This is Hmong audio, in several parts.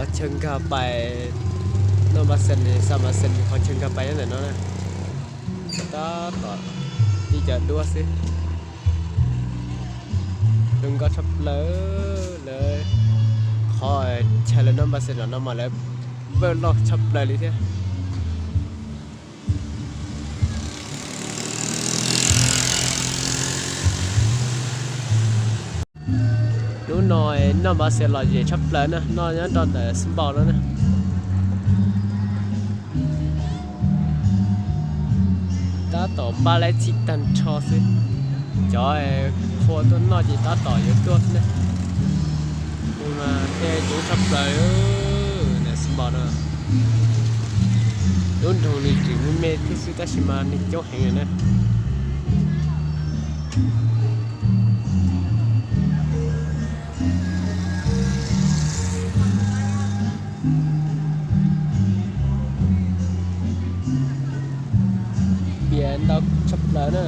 Qhov chaw nkag pais, noj Npa Xees, xa Npa Xees qhov chaw nkag pais nyob ntawm no na. Tab tom tib cov duab xwb. Zoo nkauj tshaj plaws. Lawv qhov chaw lawv noj Npa Xees no mas lawv vawj loj tshaj plaws li thiab. Hnub no noj Npa Xees lom zem tshaj plaws na, noj nyob rau ntawm Xab Npaus no na. Tab tom npaj laib txhij tag nrho xwb. Cov qhua tuaj noj ces tab tom yuav tuaj xwb na. Nws mas thiaj coob tshaj plaws ntawm Xab Npaus no. Lub nroog nws tseem me me thiab xwb tab sis mas neeg coob heev lawm na. Pias ntau tshaj plaws na.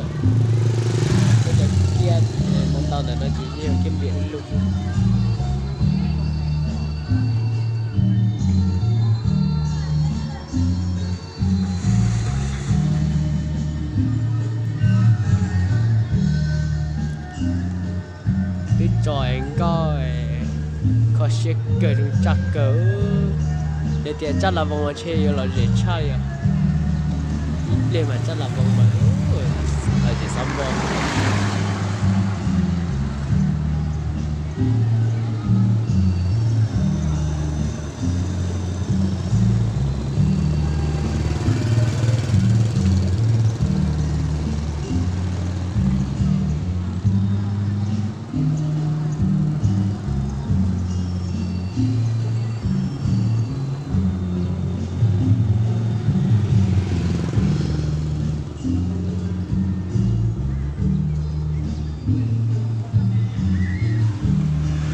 Cov kiab ntau ntau ntawm no ces yeej yog kiab npias ib lub. Twb tso nkauj, kho siab kawg, zoo tshaj kawg. Yog tias tsab la voos mas ntshe yuav lom zem tshaj li os. Ib pliag mas tsab la voos mas lom zem xav npo.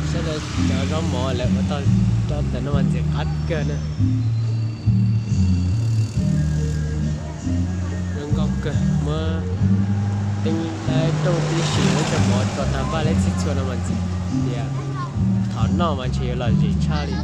Sawv daws cov zaub mov lawv ua tau rau ntawm no mas ntxim qab kawg na. Zoo nkauj kawg, muab teeb laib rooj tib si, muab cov mov tso tag npaj laib txhij txhua no mas ntxim tias thaum noj mas ntshe yuav lom zem tshaj li.